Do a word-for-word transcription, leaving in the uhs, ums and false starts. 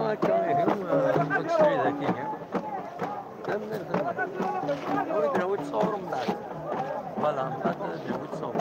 Akka ihi, eh, newweḍ srid akkin. Tanemmirt, tanemmirt. Awi-d, awi-d ṣṣur mbeɛd. Voilà, mbeɛd awi-d ṣṣur.